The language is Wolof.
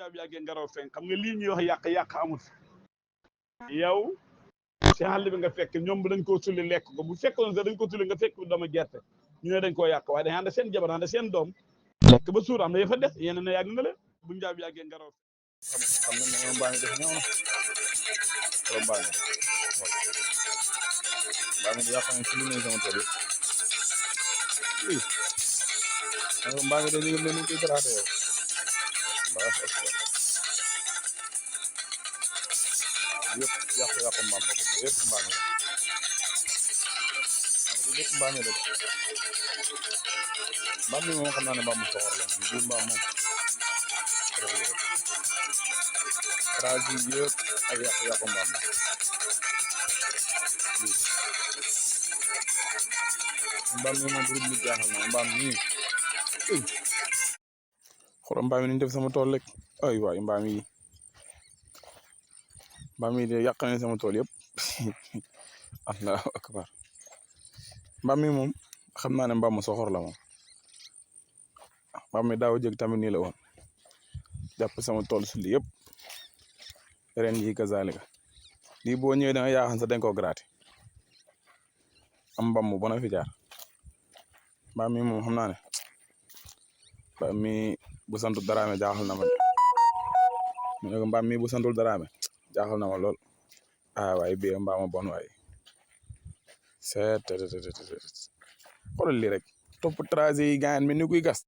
njaab yàggee ngaraw feeñ xam nga lii ñuy wax yàq amut yow si àll bi nga fekk ñoom dañ koo sulli lekk ko bu fekkoon sax dañ ko sulli nga fekk doomu gerte ñu ne dañ koo yàq waaye dañ ànd seen jabar ànd seen doom lekk ba suur am na fa des yeneen na yàgg na leen bu njaab yàggee ngaraw xam na moom mbaa mi def ñëw na trop mbaa mi yàq nañ si lu ne sama tool yi mbaa mi de ñu ngi mel ni koy traité yow yëpp yàqu mbaam la yëpp mbaam la yëpp mbaam la mbaam mi moom xam naa ne mbaam mu soxor la bi mbaam moom trace yi yëpp ay yàqu mbaam la mbaam mi moom pour nit jaaxal na mbaam mi xoolal mbaam mi ni ñu def sama tool rek ay waay mbaam yi de yàq nañ sama tool yëpp allahu akbar mbaam mi moom xam naa ne mbaam mu soxor la moom mbaam mi daaw jëg tamit nii la woon jàpp sama tool sulli yëpp ren yi kazalika lii boo ñëwee da nga yaaxan sax dañ koo gratter am mbaam mu bona fi jaar mbaam mi moom xam naa ne mbaam mi bu santul Daraame jaaxal na ma mu ne ko mbaam mi bu santul Daraame jaaxal na ma lool waaye bii mbaama bon waaye xoolal lii rek topp tracé yi gaañ mi ni kuy gas